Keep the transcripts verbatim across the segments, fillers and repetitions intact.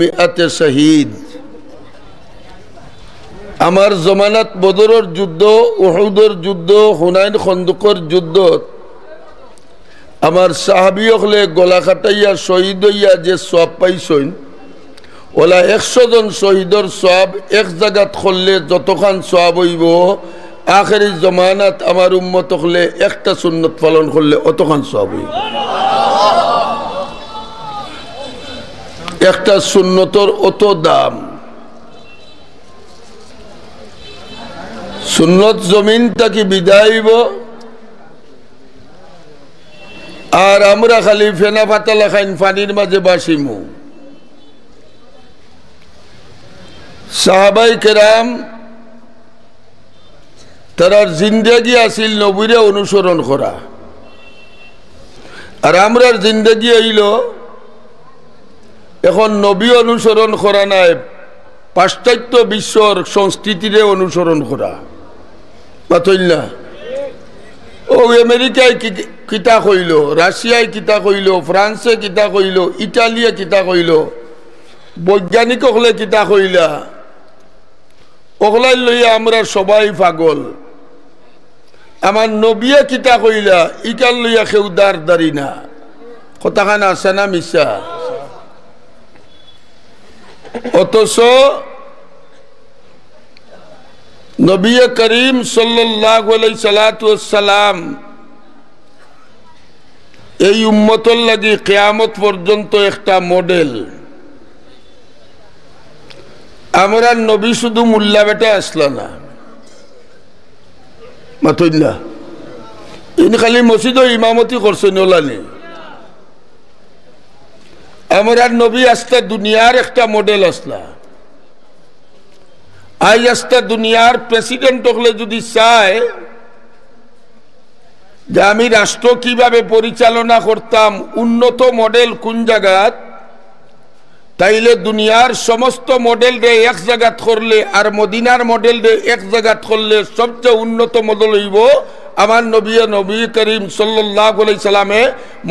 মিআতে শহীদ। আমার জমানাত বদরর যুদ্ধ, উহুদর যুদ্ধ, হুনাইন খন্দকর যুদ্ধত আমার সাহাবী অকলে গলা কাটাইয়া শহীদ অইয়া যে সওয়াব পাইছইন, অলা একশো জন শহীদর সওয়াব এক জাগাত করলে যতখান সওয়াব অইবো, আখেরি জমানাত আমার উম্মত অকলে একটা সুন্নত পালন করলে অতখান সওয়াব অইবো। একটা সুন্নতর অত দাম। সুন্নত জমিন থাকি বিদায় অইবো, আর আমরা খালি ফেনা পাতা লাখাইন পানির মাঝে ভাসিমু। সাহাবায়ে কেরাম তারার জিন্দেগি আছিল নবীরে অনুসরণ করা, আর আমরার জিন্দেগি অইলো এখন নবী অনুসরণ করা নায়, পাশ্চাত্য বিশ্বর সংস্কৃতিরে অনুসরণ করা। মাতইন না? ও আমেরিকায় কি, কিতা কইলো, রাশিয়ায় কিতা কইলো, ফ্রান্সে কিতা কইলো, ইটালিয়ে কিতা কইলো, বৈজ্ঞানিক অকলে কিতা কইলা, অকলাইন লইয়া আমরা সবাই পাগল। আমার নবিয়ে কিতা কইলা, ইখান লইয়া কেউ দাঁড় দাঁড়ি না। কথাখান হাছা না মিছা? অথচ নবী করিম সাল্লাল্লাহু আলাইহি সালাতু ওয়াসসালাম এই উম্মতর লাগি কিয়ামত পর্যন্ত একটা মডেল। আমরার নবী শুধু মুল্লা বেটা আছলা না, মাতইন না। ইন খালি মসজিদো ইমামতি করছইন অলানি। আমরার নবী আস্তা দুনিয়ার একটা মডেল আছলা। আইজ আস্তা দুনিয়ার প্রেসিডেন্ট অকলে যুদি চায় যে আমি রাষ্ট্র কিভাবে পরিচালনা করতাম, উন্নত মডেল কুন জাগাত, তাইলে দুনিয়ার সমস্ত মডেলরে এক জাগাত করলে আর মদিনার মডেলরে এক জাগাত করলে সবচেয়ে উন্নত মডেল অইবো আমার নবী, নবী করিম সাল্লাল্লাহু আলাইহি সাল্লামে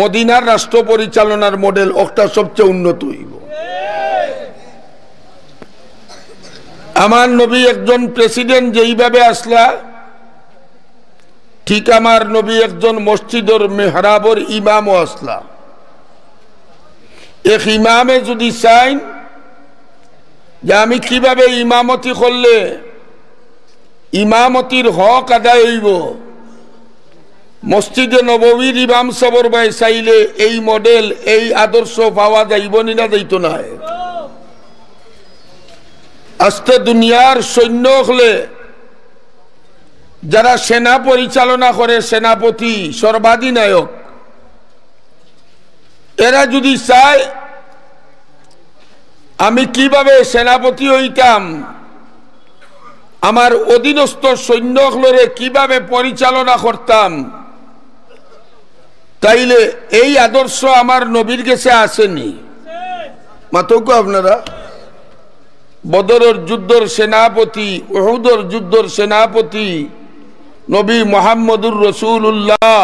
মদিনার রাষ্ট্র পরিচালনার মডেল, অটা সবচেয়ে উন্নত অইবো। আমার নবী একজন প্রেসিডেন্ট যেইভাবে আছলা, ঠিক আমার নবী একজন মসজিদর মেহরাবর ইমামও আছলা। এক ইমামে যুদি চাইন যে আমি কিভাবে ইমামতি করলে ইমামতির হক আদায় অইবো, মসজিদে নববীর ইমাম সাবর বায় চাইলে এই মডেল, এই আদর্শ পাওয়া যাইবো নি না যাইতো নায়? আস্তা দুনিয়ার সৈন্য অকলে যারা সেনা পরিচালনা করে, সেনাপতি, সর্বাধিনায়ক, এরা যুদি চায় আমি কিভাবে সেনাপতি অইতাম, আমার অধীনস্থ সৈন্য অকলরে কিভাবে পরিচালনা করতাম, তাইলে এই আদর্শ আমার নবীর গেছে আছে নি? মাতউক্কা আপনারা। বদরর যুদ্ধর সেনাপতি, উহুদর যুদ্ধর সেনাপতি নবী মুহাম্মদুর রাসূলুল্লাহ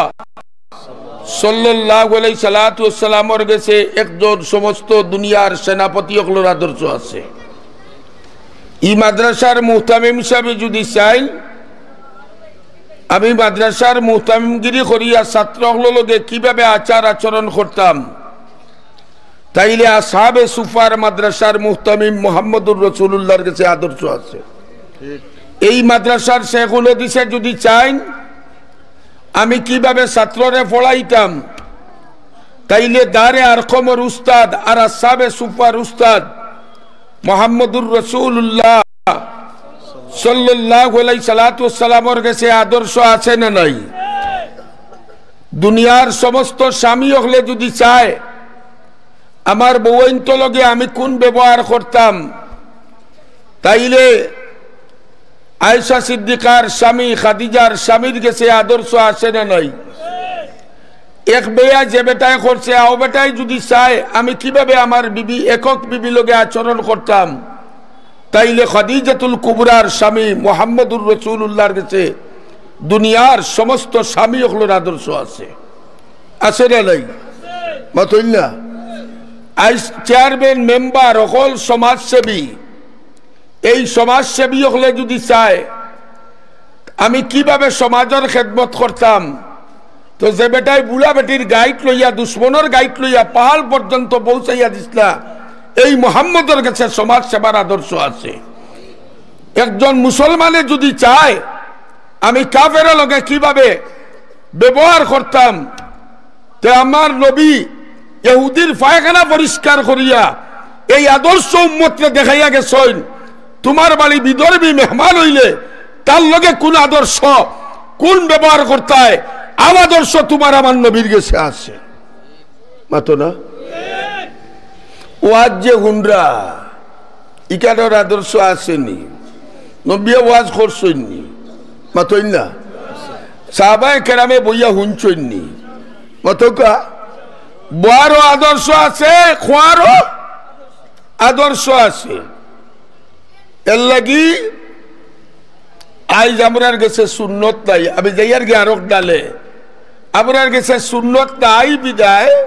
সাল্লাল্লাহু আলাইহি সালাতু ওয়াসসালামর গেছে একজন সমস্ত দুনিয়ার সেনাপতি অকলর আদর্শ আছে। ই মাদ্রাসার মুহতামিম হিসাবে যুদি চাইন, আমি মাদ্রাসার মুহতামিমগিরি করিয়া ছাত্র অকলর লগে কিভাবে আচার আচরণ করতাম, তাইলে আসহাবে সুফার মাদ্রাসার মুহতামিম মুহাম্মদুর রাসূলুল্লাহর গেছে আদর্শ আছে। এই মাদ্রাসার শেখুল হাদিসে যুদি চাইন আমি কিভাবে ছাত্ররে পড়াইতাম, তাইলে দারে আরকমর উস্তাদ আর আসহাবে সুফার উস্তাদ মুহাম্মদুর রাসূলুল্লাহ সাল্লাল্লাহু আলাইহি সালাতু ওয়াসসালামর গেছে আদর্শ আছে না নাই? দুনিয়ার সমস্ত স্বামী অকলে যুদি চায় আমার বউয়াইন্তর লগে আমি কুন ব্যবহার করতাম, তাইলে আয়েশা সিদ্দিকার স্বামী, খাদিজার স্বামীর গেছে আদর্শ আছে না নাই? এক বেয়ায় যে বেটায় করছে, আও বেটায় যুদি চায় আমি কিভাবে আমার বিবি, একক বিবি লগে আচরণ করতাম, তাইলে খাদিজাতুল কুবরার স্বামী মুহাম্মদুর রাসূলুল্লাহর গেছে দুনিয়ার সমস্ত স্বামী অকলর আদর্শ আছে। আছে না নাই? মাতইন না। আইজ চেয়ারম্যান, মেম্বার, হকল সমাজসেবী, এই সমাজসেবী হকলে যুদি চায় আমি কিভাবে সমাজর খেদমত করতাম, তো যে বেটায় বুড়া বেটির গাইট লইয়া, দুশমনর গাইট লইয়া পাহাড় পর্যন্ত পৌঁছাইয়া দিছলা, এই মোহাম্মদর গেছে সমাজ সেবার আদর্শ আছে। একজন মুসলমানে যুদি চায় আমি কাফেরর লগে কিভাবে ব্যবহার করতাম, তে আমার নবী ইহুদির পায়খানা পরিষ্কার করিয়া এই আদর্শ উম্মতরে দেখাইয়া গেছইন। তুমার বাড়ি বিদর্ভী মেহমান অইলে তার লগে কুন আদর্শ, কুন ব্যবহার করতায়, আ আদর্শ তুমার আমার নবীর গেছে আছে। মাতো না? ওয়াজ যে হুনরা, ইকানোর আদর্শ আছে নি? নবিয়ে ওয়াজ করছইন নি? মাতইন না? সাহাবায়ে কেরামে বইয়া হুনছইন নি? মাতউক্কা। বওয়ারও আদর্শ আছে, খোয়ারও আদর্শ আছে। এর লাগি আইজ আমরার গেছে সুন্নত নাই। আমি যাইয়ার গিয়া আরক ডালে, আমরার গেছে সুন্নত নাই বিদায়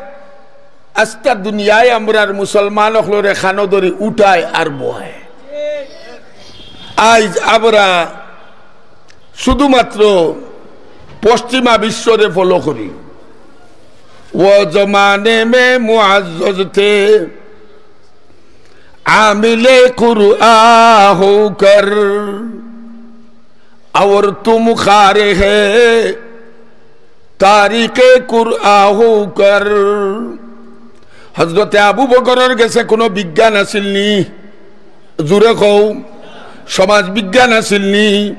আস্তা দুনিয়ায় আমরার মুসলমান অকলরে খানো ধরি উঠায় আর বয়। আইজ আমরা শুধুমাত্র পশ্চিমা বিশ্বরে ফলো করি। ও জমানে মে মুআজ্জজ থে, আমিলে কুরআ হোকর, অওর তুম খারে হে তারিকে কুরআ হোকর। হজরতে আবু বকরর গেছে কুনু বিজ্ঞান আছিল নি? জুরে কও। সমাজ বিজ্ঞান আছিল নি?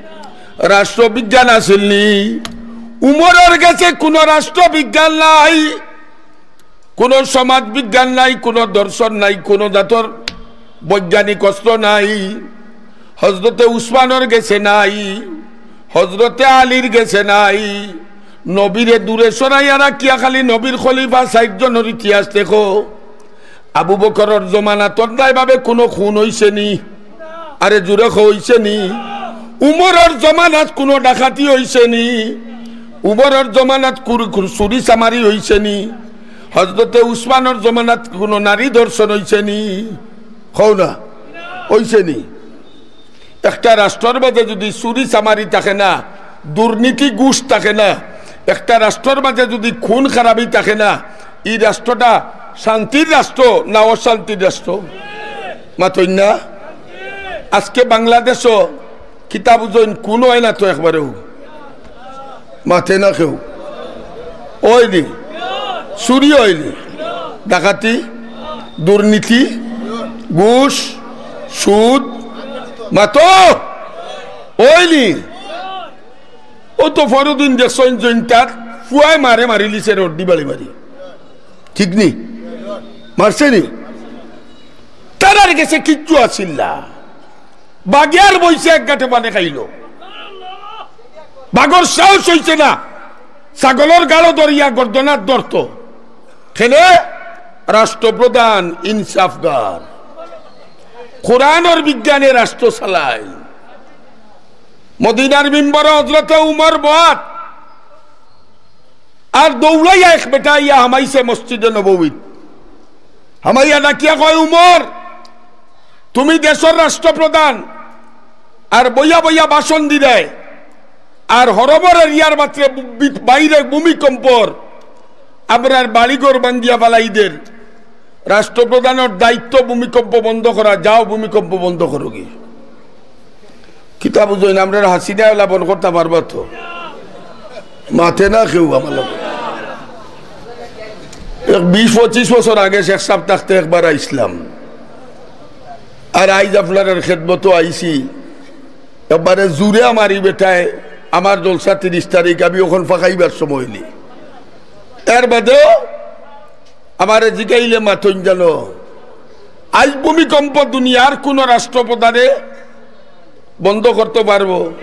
রাষ্ট্রবিজ্ঞান আছিল নি? উমরর গেছে কুনু রাষ্ট্রবিজ্ঞান নাই, কুনু সমাজ বিজ্ঞান নাই, কুনু দর্শন নাই, কুনু জাতর বৈজ্ঞানিক অস্ত্র নাই। হজরতে উসমানর গেছে নাই, হজরতে আলীর গেছে নাই। নবীরে দূরে সরাইয়া রাখিয়া খালি নবীর খলিফা ষাইট জনর ইতিহাস দেখো। আবু বকরর জমানাত অন্যায়ভাবে কুনু খুন অইছে নি? আরে জুরে কও, অইছে নি? উমরর জমানাত কুনু ডাকাতি অইছে নি? উমরর জমানাত কুর-, কুর-, চুরি চামারি অইছে নি? হজরতে উসমানর জমানাত কুনু নারী ধর্ষণ অইছে নি? কও না, অইছে নি? একটা রাষ্ট্রর মাঝে যুদি চুরি চামারি থাকে না, দুর্নীতি ঘুষ থাকে না, একটা রাষ্ট্রর মাঝে যুদি খুন খারাপি থাকে না, ই রাষ্ট্রটা শান্তির রাষ্ট্র না অশান্তির রাষ্ট্র? মাতইন না? আজকে বাংলাদেশও কিতা বুঝইন, খুন অয় না তো একবারেও? মাতে না কেউ। অয়নি, চুরি অয়নি, ডাকাতি, দুর্নীতি, ঘুষ, সুদ, মাতো অয়নি। অউ তো ফরুদিন দেখছইন জৈন্তার ফুয়ায় মারে মারিলিছে রড্ডি বাড়ি মারি, ঠিক নি? মারছে নি? তারার গেছে কিচ্ছু আছিল না। বাগিয়ার বইছে এক গাটে পানি খাইলো। বাঘর সাহস অইছে না, ছাগলর গালো ধরিয়া গর্দনাত ধরতো। কেনে? রাষ্ট্রপ্রধান ইনসাফগার, কোরআনর বিজ্ঞানে রাষ্ট্র চালায়। মদিনার মিম্বরো হজরতে উমর বওয়াত, আর দৌড়াইয়া এক বেটা আইয়া হামাইছে মসজিদে নববীত। হামাইয়া ডাকিয়া কয়, "উমর, তুমি দেশর রাষ্ট্রপ্রধান, আর বইয়া বইয়া ভাষণ দিরায়, আর হরমর এরিয়ার মাত্রে বু-, বি-, বাইরে ভূমিকম্পর আমরার বাড়িঘর ভাঙ্গিয়া ফালাই দের। রাষ্ট্রপ্রধানর দায়িত্ব ভূমিকম্প বন্ধ করা, যাও ভূমিকম্প বন্ধ করো গি।" কিতা বুঝইন, আমরার হাসিনায় ওলা বন্ধ করতা পারবা তো? মাতে না কেউ আমার লগে। এক বিশ পঁচিশ বছর আগে শেখ সাব থাকতে একবার আইছলাম, আর আইজ আপনারার খেদমতো আইছি। একবারে জুরে আমার ই বেটায়, আমার জলসা তিরিশ তারিখ, আমি অখন ফাঁকাইবার সময় নি। এর বাদেও আমারে জিগাইলে মাতইন জানো, আইজ ভূমিকম্প দুনিয়ার কুনু রাষ্ট্রপ্রধানে বন্ধ করতো পারবো?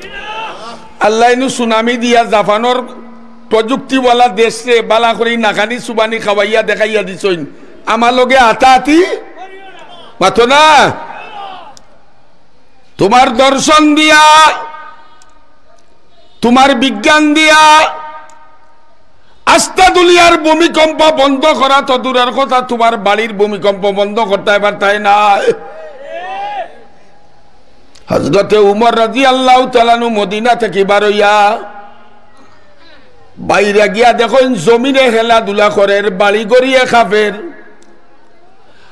আল্লায় নু সুনামি দিয়া জাপানর প্রযুক্তিওয়ালা দেশরে বালা করি নাকানি চুবানি খাওয়াইয়া দেখাইয়া দিছইন, আমার লগে আতাআতি মাতো না। তুমার দর্শন দিয়া, তুমার বিজ্ঞান দিয়া, আস্তা দুনিয়ার ভূমিকম্প বন্ধ করা তো দূরের কথা, তুমার বাড়ির ভূমিকম্প বন্ধ করতায় পারতায় নায়। হযরতে উমর রাদিয়াল্লাহু তাআলা আনহু মদিনা থাকি বার অইয়া বাইরে গিয়া দেখইন জমিনে খেলাধুলা করের, বাড়ি গড়িয়ে খাফের।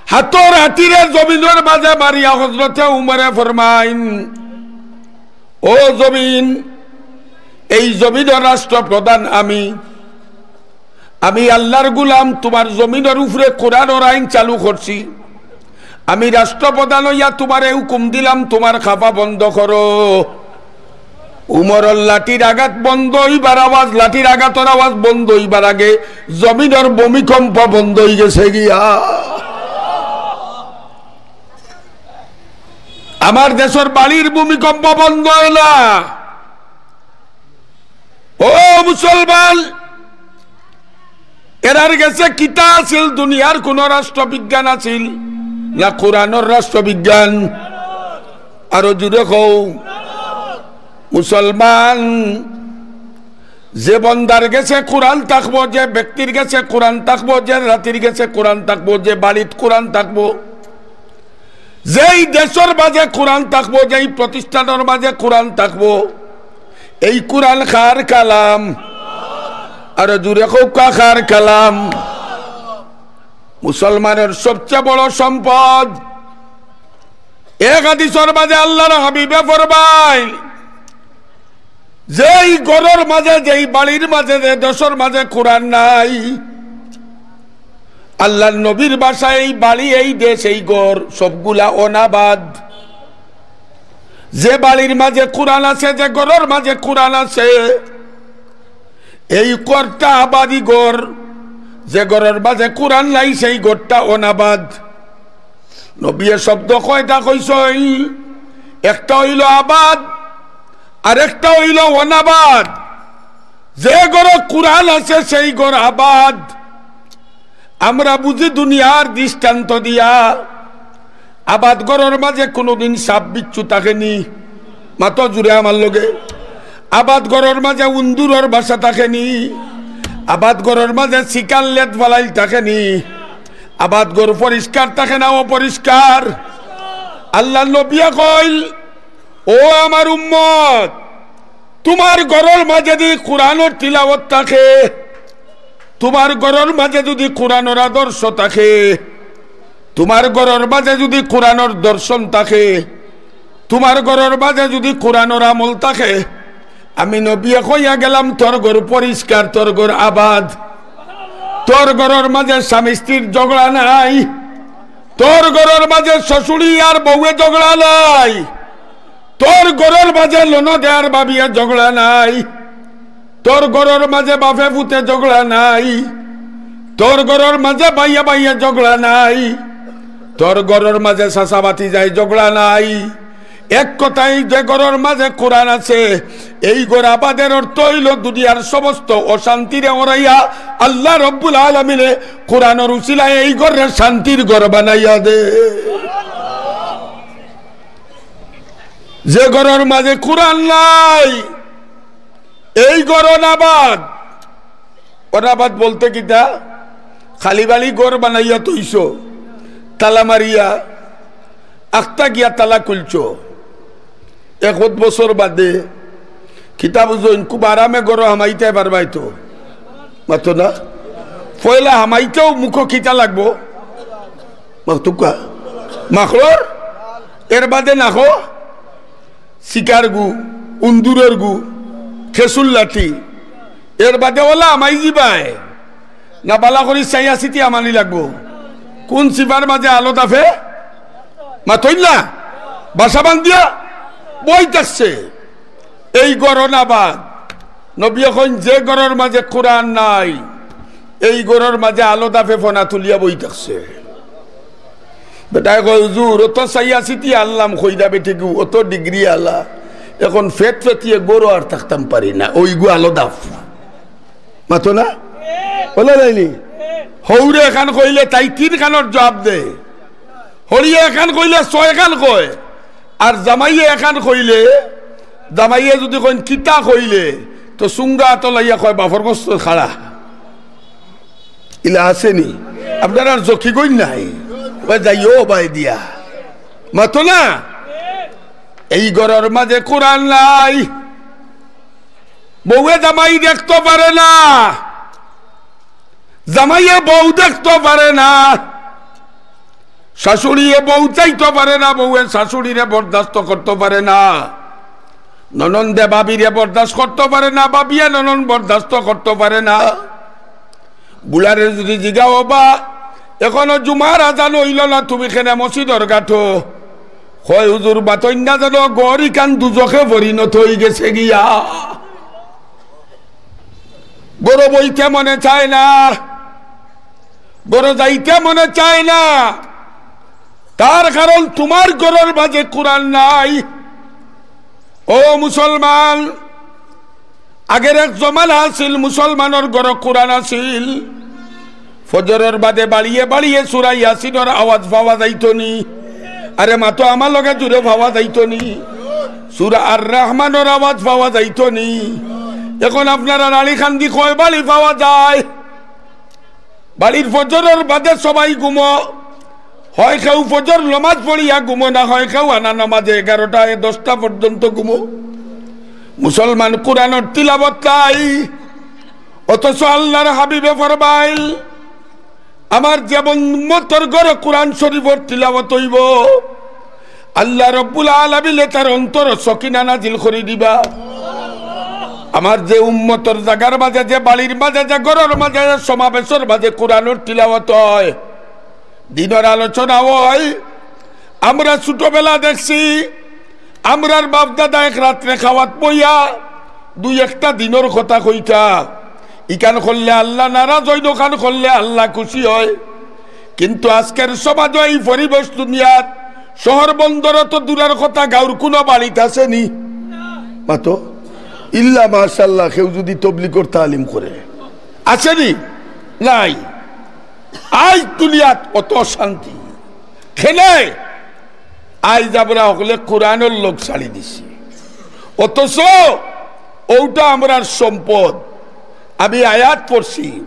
হাতর আটিরে জমিনর মাঝে মারিয়া হযরতে উমরে ফরমাইন, "ও জমিন, এই জমিনর রাষ্ট্রপ্রধান আমি, আমি আল্লাহর গুলাম, তুমার জমিনর উপরে কোরআনর আইন চালু করছি। আমি রাষ্ট্রপ্রধান অইয়া তুমারে হুকুম দিলাম, তুমার খাফা বন্ধ করো।" উমরর লাঠির আঘাত বন্ধ অইবার আওয়াজ, লাঠির আঘাতর আওয়াজ বন্ধ অইবার আগে জমিনর ভূমিকম্প বন্ধ অইগেছে গিয়া। আমার দেশর বাড়ির ভূমিকম্প বন্ধ অয় না। ও মুসলমান, এরার গেছে কিতা আছিল? দুনিয়ার কোন রাষ্ট্রবিজ্ঞান আছিল না কোরআনর রাষ্ট্রবিজ্ঞান? আরো জুরে কও। মুসলমান, যে বন্দার গেছে কোরআন থাকবো, যে ব্যক্তির গেছে কোরআন থাকবো, যে জাতির গেছে কোরআন থাকবো, যে বাড়িত কোরআন থাকবো, যেই দেশর মাঝে কোরআন থাকবো, যেই প্রতিষ্ঠানর মাঝে কোরআন থাকবো, এই কোরআন কার কালাম? আরো জুরে কউক্কা, কার কালাম? মুসলমানর সবচেয়ে বড় সম্পদ। এক হাদিসর মাঝে আল্লাহর হাবিবে ফরমাইন, যেই ঘরর মাঝে, যেই বাড়ির মাঝে, যে দেশর মাঝে কোরআন নাই, আল্লাহর নবীর ভাষায় এই বাড়ি, এই দেশ, এই ঘর সবগুলা অনাবাদ। যে বাড়ির মাঝে কোরআন আছে, যে ঘরর মাঝে কোরআন আছে, এই ঘরটা আবাদি ঘর। যে ঘরর মাঝে কোরআন নাই, সেই ঘরটা অনাবাদ। নবীয়ে শব্দ কয়টা কইছইন? একটা অইলো আবাদ, আর একটা অইলো অনাবাদ। যে ঘরো কোরআন আছে, সেই ঘর আবাদ। আমরা বুঝি দুনিয়ার দৃষ্টান্ত দিয়া, আবাদ ঘরর মাঝে কোনোদিন সাপ বিচ্ছু থাকেনি? মাতো জুরে আমার লগে। আবাদ ঘরর মাঝে উন্দুরর বাসা থাকেনি? আবাদ ঘরর মাঝে শিকার লেত ফালাইল থাকেনি? আবাদ ঘর পরিষ্কার থাকে না অপরিষ্কার? আল্লাহর নবিয়ে কইল, "ও আমার উম্মত, তুমার ঘরর মাঝে যদি কোরআনর তিলাওয়াত থাকে, তুমার ঘরর মাঝে যদি কোরআনর আদর্শ থাকে, তুমার ঘরর মাঝে যদি কোরআনর দর্শন থাকে, তুমার ঘরর মাঝে যদি কোরআনর আমল থাকে, আমি নবিয়ে কইয়া গেলাম, তোর ঘর পরিষ্কার, তোর ঘর আবাদ, তোর ঘরর মাঝে স্বামী স্ত্রীর ঝগড়া নাই, তোর ঘরর মাঝে শ্বশুরি আর বউয়ে ঝগড়া নাই, তোর ঘরর মাঝে ননদে আর ভাবিয়ে ঝগড়া নাই, তোর ঘরর মাঝে বাপে পুতে ঝগড়া নাই, তোর ঘরর মাঝে ভাইয়ে ভাইয়ে ঝগড়া নাই, তোর ঘরর মাঝে চাচা ভাতিজায় ঝগড়া নাই।" এক কথায়, যে ঘরর মাঝে কোরআন আছে, এই ঘর আবাদের অর্থ অইলো দুনিয়ার সমস্ত অশান্তিরে ওরাইয়া আল্লাহ রব্বুল আলামিনে কোরআনর উসিলায় এই ঘররে শান্তির ঘর বানাইয়া দে। যে ঘরর মাঝে কোরআন নাই, এই ঘর অনাবাদ। অনাবাদ বলতে কিতা? খালি বালি ঘর বানাইয়া থইছো, তালা মারিয়া, আখতা গিয়া তালা খুলছো। একত বছর বাদে কিতা বুঝইন, খুব আরামে ঘরো হামাইতায় পারবায় তো? মাতো না। পয়লা হামাইতেউ মুখো কিতা লাগবো? মাতুক্কা। মাখলর? এর বাদে নাখো? শিকার গু, উন্দুরর গু, খেসুর লাঠি। এর বাদে অলা হামাই যিবায়। না, বালা করি চাইয়া চিতি হামানি লাগবো। কুন চিপার মাঝে আলো দাফে? মাতইন না? বাসা বান্ধিয়া বই থাকছে। এই ঘর অনাবাদ। নবিয়ে কইন, যে ঘরর মাঝে কোরআন নাই, এই ঘরর মাঝে আলো দাফে ফনা তুলিয়া বই থাকছে। বেটায় কয়, "হুজুর, অত চাইয়া চিতি আনলাম, কইরা বেটিগু, অত ডিগ্রি আলা, এখন ফেট ফেটিয়ে ঘরো আর থাকতাম পারি না, অইগু আলো দাফ।" মাতো না? অলা নায়নি? হউরে এখান কইলে তাই তিনখানর জবাব দে। হড়িয়ে এখান কইলে ছয়খান কয়। আর জামাইয়ে এখান কইলে, জামাইয়ে যুদি কইন, "কিতা কইলে?" তো সুঙ্গা আতো লাইয়া কয়, "বাফর গোস্ত খাড়া।" ইলা আছে নি? আপনারার জকি গই নাই? ওই যাইও বাই দিয়া। মাতো না? এই ঘরর মাঝে কোরআন নাই। বউয়ে জামাই দেখতো পারে না, জামাইয়ে বউ দেখতো পারে না, শাশুড়িয়ে বউ চাইতো পারে না, বউয়ে শাশুড়িরে বরদাস্ত করতো পারে না, ননন্দে ভাবিরে বরদাস্ত করতো পারে না, ভাবিয়ে ননন্দ বরদাস্ত করতো পারে না। বুলারে যুদি জিগাও বা, এখনো জুমার আজান অইলো না, তুমি কেনে মসজিদর ঘাটো? কয়, হুজুর, বাতইন না জানো, ঘর ইখান দুজখে পরিণত অইগেছে গিয়া। ঘরো বইতে মনে চায় না, ঘরো যাইতে মনে চায় না। তার কারণ তুমার ঘরর মাঝে কোরআন নাই। ও মুসলমান, আগের এক জমানা আছিল, মুসলমানর ঘরো কোরআন আছিল। ফজরর বাদে বাড়িয়ে বাড়িয়ে সূরা ইয়াসিনর আওয়াজ পাওয়া যাইতো নি? আরে মাতো, আমার লগে জুরে পাওয়া যাইতো নি? সূরা আর রহমানর আওয়াজ পাওয়া যাইতো নি? এখন আপনারার আলীকান্দি কয় বাড়ি পাওয়া যায়? বাড়ির ফজরর বাদে সবাই ঘুমো। হয় কেউ ফজর নমাজ পড়িয়া ঘুমো, না হয় কেউ আনা নমাজে এগারোটায় দশটা পর্যন্ত ঘুমো। মুসলমান কোরআনর তিলাওয়াত নাই। অথচ আল্লাহর হাবিবে ফরমাইল, আমার যেমন উম্মতর ঘরো কোরআন শরীফর তিলাওয়াত অইবো, আল্লাহ রব্বুল আলামিনে তার অন্তরো সকিনা নাজিল করি দিবা। আমার যে উম্মতর জাগার মাঝে, যে বাড়ির মাঝে, যে ঘরর মাঝে, যে সমাবেশর মাঝে কোরআনর তিলাওয়াত অয়, দিনর আলোচনা অয়, আমরা ছোটবেলা দেখছি, আমরার বাপ দাদা এক রাত্রে খাওয়াত বইয়া দুই একটা দিনর কথা কইতা। ইখান করলে আল্লাহ নারাজ অইন, ওখান করলে আল্লাহ খুশি অয়। কিন্তু আজকের সমাজো এই পরিবেশ দুনিয়াত, শহর বন্দরো তো দূরের কথা, গাঁওর কুনু বাড়িত আছে নি? মাতো, ইল্লা মাশাআল্লাহ, কেউ যুদি তবলিগর তালিম করে, আছে নি? নাই। আইজ দুনিয়াত অত শান্তি। কেনে? আইজ আমরা হকলে কোরআনর লগ ছাড়ি দিছি, অথচ অউটা আমরার সম্পদ। আমি আয়াত পড়ছি,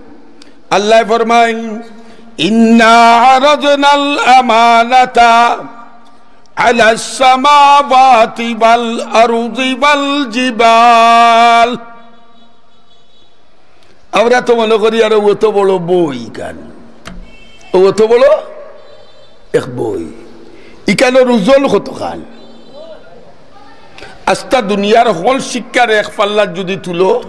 আল্লায় ফরমাইন, "ইন্না আরাদনাল আমানাতা আলাস সামাওয়াতি ওয়াল আরদি ওয়াল জিবাল।" আমরা তো মনে করি, আরে, অত বড় বই ইখান, অত বড় এক বই, ইখানর ওজন কতখান? আস্তা দুনিয়ার হকল শিক্ষারে এক পাল্লাত যুদি তুলো,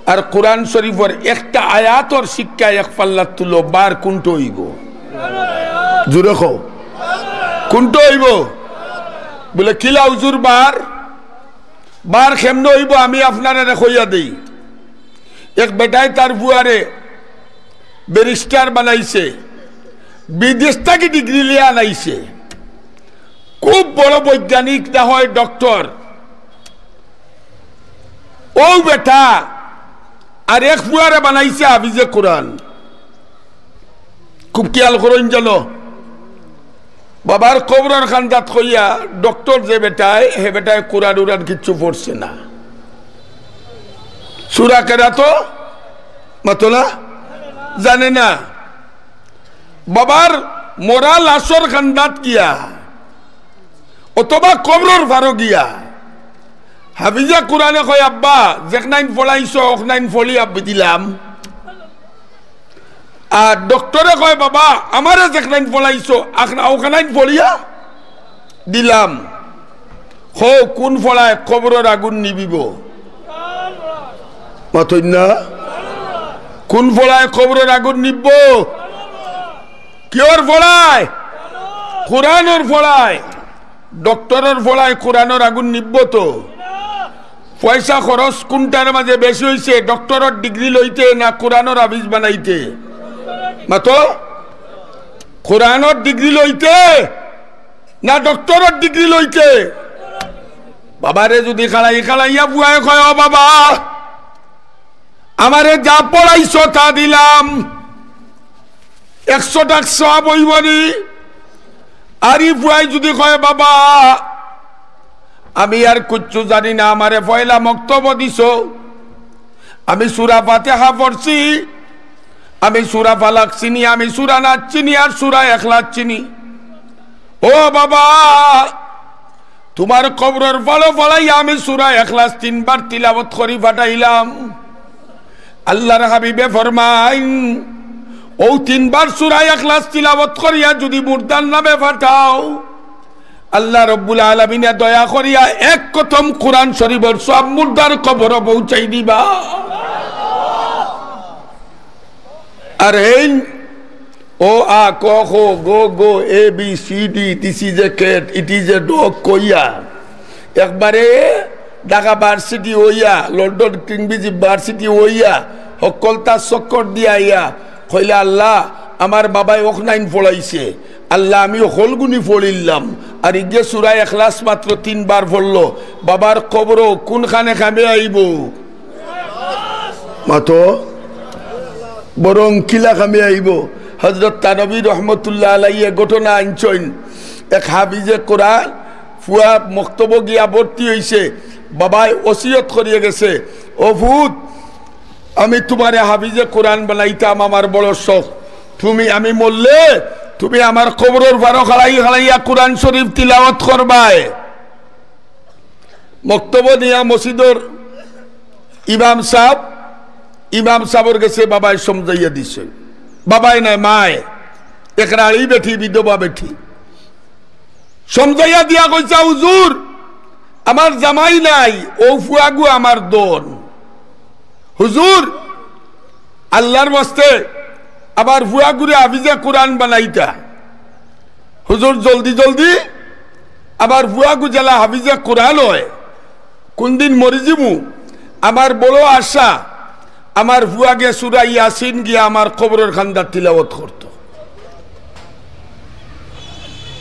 আর কোরআন শরীফর একটা আয়াতর শিক্ষা এক পাল্লাত তুলো, বার কুনটো অইবো? জুরে কও, কুনটো অইবো? বুলে, "কিলা হুজুর, বার, বার কেমনে অইবো? আমি আপনারারে কইয়া দেই।" এক বেটায় তার ফুয়ারে ব্যারিস্টার বানাইছে, বিদেশ থাকি ডিগ্রি লইয়া আনাইছে, খুব বড় বৈজ্ঞানিক না হয় ডক্টর। অউ বেটা আর এক ফুয়ারে বানাইছে হাফিজে কোরআন। খুব খিয়াল করইন যেন, বাবার কবরর কান্দাত কইয়া, ডক্টর যে বেটায়, হে বেটায় কোরআন উরান কিচ্ছু পড়ছে না। সূরা কেরাতো মাতো না, জানে না। বাবার মরা লাশর কান্দাত গিয়া অথবা কবরর পারো গিয়া হাফিজে কোরআনে কয়, "আব্বা, যেখনাইন পড়াইছো, অখনাইন পড়িয়া দিলাম।" আর ডক্টরে কয়, "বাবা, আমারে যেখনাইন পড়াইছো, আখনা-, অখনাইন পড়িয়া দিলাম।" কও, কুন পড়ায় কবরর আগুন নিবিবো? মাতইন না? কুন পড়ায় কবরর আগুন নিববো? কিওর পড়ায়? কোরআনর পড়ায়। ডক্টরর পড়ায় কোরআনর আগুন নিববো তো? পয়সা খরচ কুনটার মাঝে বেশি অইছে, ডক্টরর ডিগ্রি লইতে না কোরআনর হাফিজ বানাইতে? মাতো, কোরআনর ডিগ্রি লইতে না ডক্টরর ডিগ্রি লইতে? বাবারে যুদি খাড়াই খাড়াইয়া ফুয়ায় কয়, "ও বাবা, আমারে যা পড়াইছো তা দিলাম, একশো টাকা সওয়াব অইবো নি?" আর ই ফুয়ায় যুদি কয়, "বাবা, আমি আর কুচ্ছু জানি না, আমারে পয়লা মক্তবো দিছো, আমি সূরা ফাতিহা পড়ছি, আমি সূরা ফালাক চিনি, আমি সূরা নাস চিনি, আর সূরা ইখলাস চিনি। ও বাবা, তুমার কবরর ফাড়ো ফাড়াইয়া আমি সূরা ইখলাস তিনবার তিলাওয়াত করি ফাটাইলাম।" আল্লাহর হাবিবে ফরমাইন, "অউ তিনবার সূরা ইখলাস তিলাওয়াত করিয়া যুদি মুর্দার নামে ফাটাও, আল্লাহ রব্বুল আলামিনে দয়া করিয়া এক খতম কুরআন শরীফর সওয়াব মুর্দার কবরো পৌঁছাই দিবা।" আর এইন অ, আ, ক, খ, গ, ঘ, A, B, C, D, this is a cat, it is a dog কইয়া একবারে ঢাকা ভার্সিটি অইয়া, লন্ডন কিংব্রিজ ভার্সিটি অইয়া, হক্কলতা চক্কর দিয়া আইয়া কইলা, "আল্লাহ, আমার বাবায় অখনাইন পড়াইছে, আল্লাহ, আমি হকলগুনি পড়িলাম।" আর ইগে সূরা ইখলাস মাত্র তিনবার পড়লো, বাবার কবরো কুনখানে কামে আইবো? মাতো, বরং কিলা কামে আইবো? হযরত থানবী রহমতুল্লাহ আলাইহি ঘটনা আনছইন। এক হাফিজে কোরআন ফুয়া মক্তবো গিয়া ভর্তি অইছে, বাবায় ওসিয়ত করিয়া গেছে, "ও ফুত, আমি তুমারে হাফিজে কোরআন বানাইতাম, আমার বড় শখ। তুমি, আমি মরলে তুমি আমার কবরর ফাড়ো খাড়াই খাড়াইয়া কোরআন শরীফ তিলাওয়াত করবায়।" মক্তবো নিয়া মসজিদর ইমাম সাব, ইমাম সাবর গেছে বাবায় সমঝাইয়া দিছে। বাবায় নায়, মায়, এক রাড়ি বেটি, বিধবা বেটি। সমঝাইয়া দিয়া কইছে, "হুজুর, আমার জামাই নাই, অউ ফুয়াগু আমার ধন। হুজুর, আল্লাহর ওয়াস্তে আমার ফুয়াগুরে হাফিজে কোরআন বানাইতা। হুজুর, জলদি জলদি আমার ফুয়াগু যেলা হাফিজে কোরআন অয়, কুনদিন মরি যিমু, আমার বড় আশা, আমার ফুয়াগে সূরা ইয়াসিন গিয়া আমার কবরর কান্দাত তিলাওয়াত করতো।"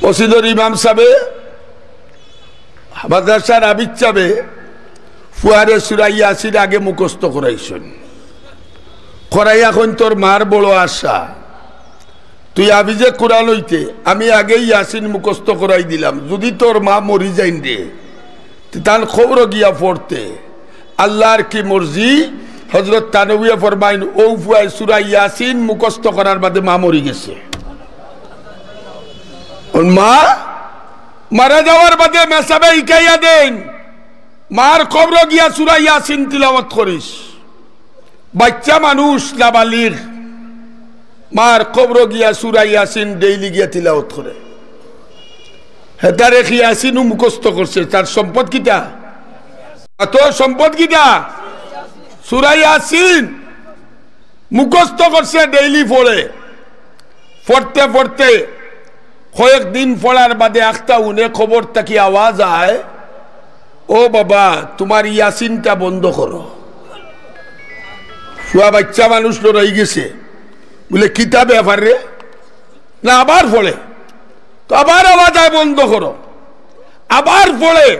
মসজিদর ইমাম সাবে, মাদ্রাসার হাফিজ সাবে ফুয়ারে সূরা ইয়াসিন আগে মুখস্থ করাইছইন। করাইয়া কইন, "তোর মার বড় আশা, তুই হাফিজে কোরআন অইতে, আমি আগেই ইয়াসিন মুখস্থ করাই দিলাম। যুদি তোর মা মরি যাইন রে, তে তান কবরো গিয়া পড়তে।" আল্লাহর কি মর্জি, হযরত থানবীয়ে ফরমাইন, অউ ফুয়ায় সূরা ইয়াসিন মুখস্থ করার বাদে মা মরি গেছে। অউ মা মারা যাওয়ার বাদে মেসাবে হিকাইয়া দেইন, "মার কবরো গিয়া সূরা ইয়াসিন তিলাওয়াত করিস।" বাইচ্চা মানুষ, নাবালিগ, মার কবরো গিয়া সূরা ইয়াসিন ডেইলি গিয়া তিলাওয়াত করে। হে তারে কি ইয়াসিনও মুখস্থ করছে। তার সম্পদ কিতা? অত সম্পদ কিতা? সূরা ইয়াসিন মুখস্থ করছে, ডেইলি পড়ে। পড়তে পড়তে কয়েকদিন পড়ার বাদে আখতা হুনে কবর থাকি আওয়াজ আয়, "ও বাবা, তুমার ইয়াসিনটা বন্ধ করো।" ফুয়া বাইচ্চা মানুষ লড়াই গেছে, বুলে, "কিতা ব্যাপার রে?" না, আবার পড়ে, তো আবার আওয়াজ আয়, "বন্ধ করো।" আবার পড়ে,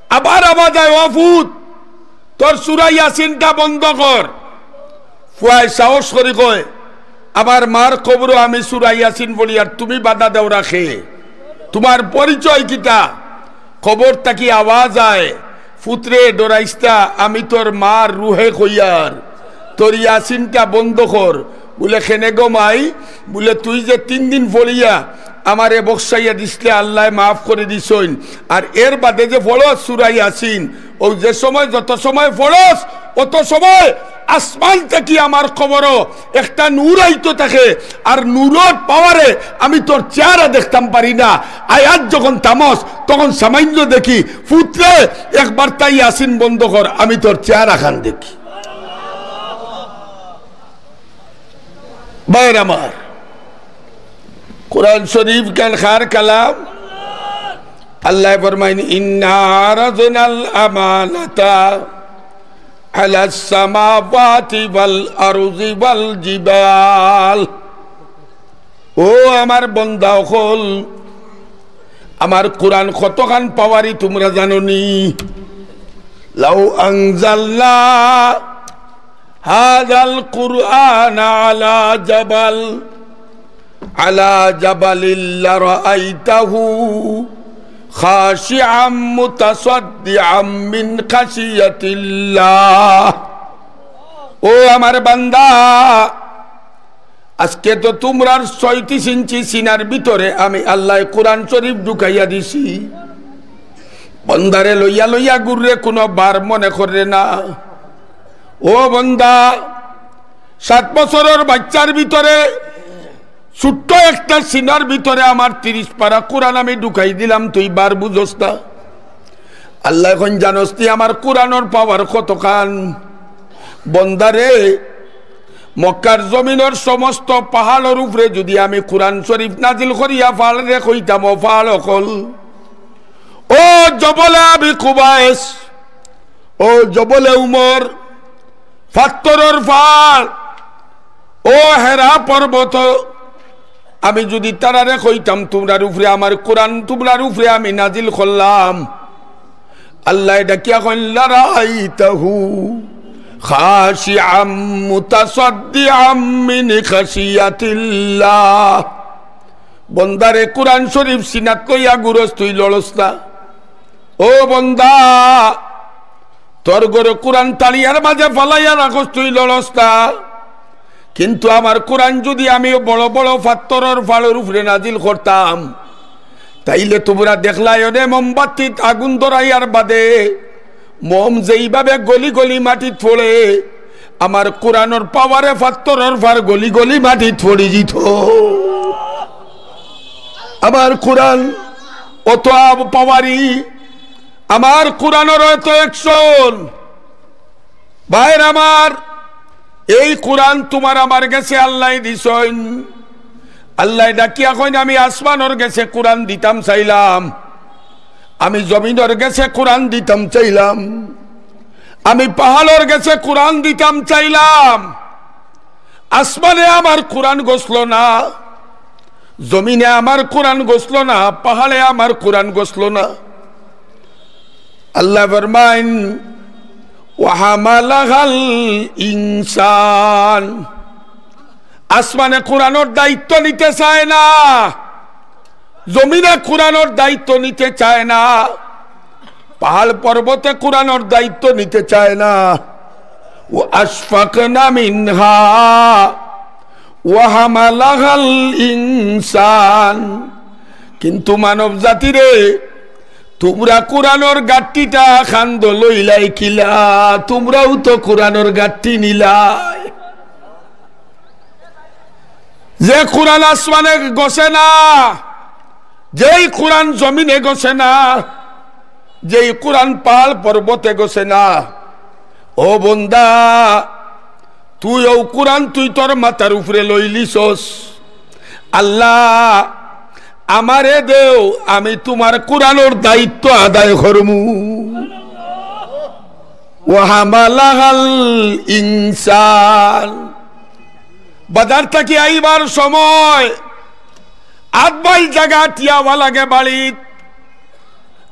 আবার আওয়াজ আয়, "ও ফুত, তোর সূরা ইয়াসিনটা বন্ধ কর।" ফুয়ায় সাহস করি কয়, "আমার মার কবরো আমি সূরা ইয়াসিন পড়ি, আর তুমি বাধা দেও রাখে? তুমার পরিচয় কিতা?" কবর থাকি আওয়াজ আয়, "ফুতরে, ডরাইস না, আমি তোর মার রুহে কইয়ার, তোর ইয়াসিনটা বন্ধ কর।" বুলে, "কেনে গো মাই?" বুলে, "তুই যে তিন দিন পড়িয়া আমারে বকশাইয়া দিছলে, আল্লায় মাফ করি দিছইন, আর এর বাদে যে পড়স সূরা ইয়াসিন, অউ যে সময়, যত সময় পড়স, অত সময় আসমান থাকি আমার কবরো একটা নূর আইতো থাকে, আর নূরর পাওয়ারে আমি তোর চেহারা দেখতাম পারি না। আয়াত যখন থামস, তখন সামাইন্য দেখি। ফুতরে, একবার তাই ইয়াসিন বন্ধ কর, আমি তোর চেহারা খান দেখি।" ভাইর আমার, কোরআন শরীফ খান কার কালাম? আল্লায় ফরমাইন, "ইন্না আরাদনাল আমানাতা আলাস সামাওয়াতি ওয়াল আরদি ওয়াল জিবাল।" ও আমার বন্দা অকল, আমার কোরআন কতখান পাওয়ারি তুমরা জানো নি? লাউ আনজালনা হাযাল কুরআনা আলা জাবাল, আলা জাবালিল লারাআইতাহু খাশিআম মুতাসাদ্দিআম মিন খাশিয়াতিল্লাহ। ও আমার বান্দা, আজকে তো তুমরার ছয়ত্রিশ ইঞ্চি সিনার ভিতরে আমি আল্লায় কোরআন শরীফ ঢুকাইয়া দিছি। বন্দারে লইয়া লইয়া ঘুররে, কুনু ভার মনে কররে না। ও বন্দা, সাত বছরর বাইচ্চার ভিতরে, ছোট্ট একটা সিনার ভিতরে আমার ত্রিশ পারা কোরআন আমি ঢুকাই দিলাম, তুই ভার বুঝস না। আল্লায় কইন, জানস নি আমার কোরআনর পাওয়ার কতখান? বন্দারে, মক্কার জমিনর সমস্ত পাহাড়র উপরে যুদি আমি কোরআন শরীফ নাজিল করিয়া পাহাড়রে কইতাম, "ও পাহাড় অকল, ও জবলে আবি কুবাইস, ও জবলে উমর, পাত্থরর পাহাড়, ও হেরা পর্বত, আমি যুদি তারারে কইতাম, তুমরার উপরে আমার কোরআন, তুমরার উপরে আমি নাজিল করলাম।" আল্লায় ডাকিয়া কইন, "লারাআইতাহু খাশিআম মুতাসাদ্দিআম মিন খাশিয়াতিল্লাহ।" বন্দারে, কোরআন শরীফ সিনাত লইয়া ঘুরস, তুই লড়স না। ও বন্দা, তোর ঘরো কোরআন তাড়িয়ার মাঝে ফালাইয়া রাখস, তুই লড়স না। কিন্তু আমার কোরআন যুদি আমি বড় বড় পাত্থরর পাহাড়র উপরে নাজিল করতাম, তাইলে তুমরা দেখলায় অনে মোমবাতিত আগুন ধরাইয়ার বাদে মোম যেইভাবে গলি গলি মাটিত পড়ে, আমার কোরআনর পাওয়ারে পাত্থরর পাহাড় গলি গলি মাটিত পড়ি যিত। আমার কোরআন অত আব-, পাওয়ারি, আমার কোরআনর অত action। ভাইর আমার, এই কোরআন তুমার আমার গেছে আল্লায় দিছইন। আল্লায় ডাকিয়া কইন, "আমি আসমানর গেছে কোরআন দিতাম চাইলাম, আমি জমিনর গেছে কোরআন দিতাম চাইলাম, আমি পাহাড়র গেছে কোরআন দিতাম চাইলাম।" আসমানে আমার কোরআন গছলো না, জমিনে আমার কোরআন গছলো না, পাহাড়ে আমার কোরআন গছলো না। আল্লায় ফরমাইন, "ওয়া হামালাহাল ইনসান।" আসমানে কোরআনর দায়িত্ব নিতে চায় না, জমিনে কোরআনর দায়িত্ব নিতে চায় না, পাহাড় পর্বতে কোরআনর দায়িত্ব নিতে চায় না। "ওয়া আশফাকনা মিনহা ওয়া হামালাহাল ইনসান।" কিন্তু মানব জাতিরে, তুমরা কোরআনর গাট্টিটা কান্দো লইলায় কিলা? তুমরাও তো কোরআনর গাট্টি নিলায়। যে কোরআন আসমানে গছে না, যেই কোরআন জমিনে গছে না, যেই কোরআন পাহাড় পর্বতে গছে না, ও বন্দা, তুই অউ কোরআন তুই তোর মাথার উপরে লইলিছস। আল্লাহ, আমারে দেও, আমি তুমার কোরআনর দায়িত্ব আদায় করমু। ওয়া হামালাহাল ইনসান। বাজার থাকি আইবার সময় আধ মাইল জাগা আটিয়া আওয়া লাগে বাড়িত।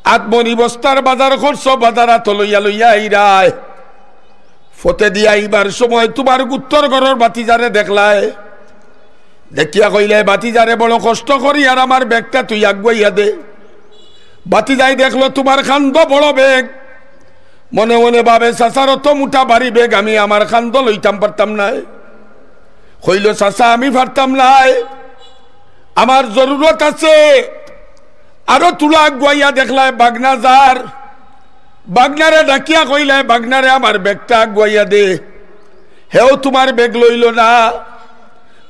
আধ মনি বস্তার বাজার করছো, বাজার আতো লইয়া লইয়া আইরায়। ফথেদি আইবার সময় তুমার গুত্তর ঘরর ভাতিজারে দেখলায়, দেখিয়া কইলায়, "ভাতিজারে, বড় কষ্ট করি আর আমার ব্যাগটা তুই আগুয়াইয়া দে।" ভাতিজায় দেখলো তুমার কান্দো বড় ব্যাগ, মনে মনে ভাবে, "চাচার অত মুটা ভারি ব্যাগ আমি আমার কান্দো লইতাম পারতাম নায়।" কইলো, "চাচা, আমি পারতাম নায়, আমার জরুরত আছে।" আরো তুলা আগুয়াইয়া দেখলায় ভাগনা যার, ভাগনারে ডাকিয়া কইলায়, "ভাগনারে, আমার ব্যাগটা আগুয়াইয়া দে।" হেও তুমার ব্যাগ লইলো না।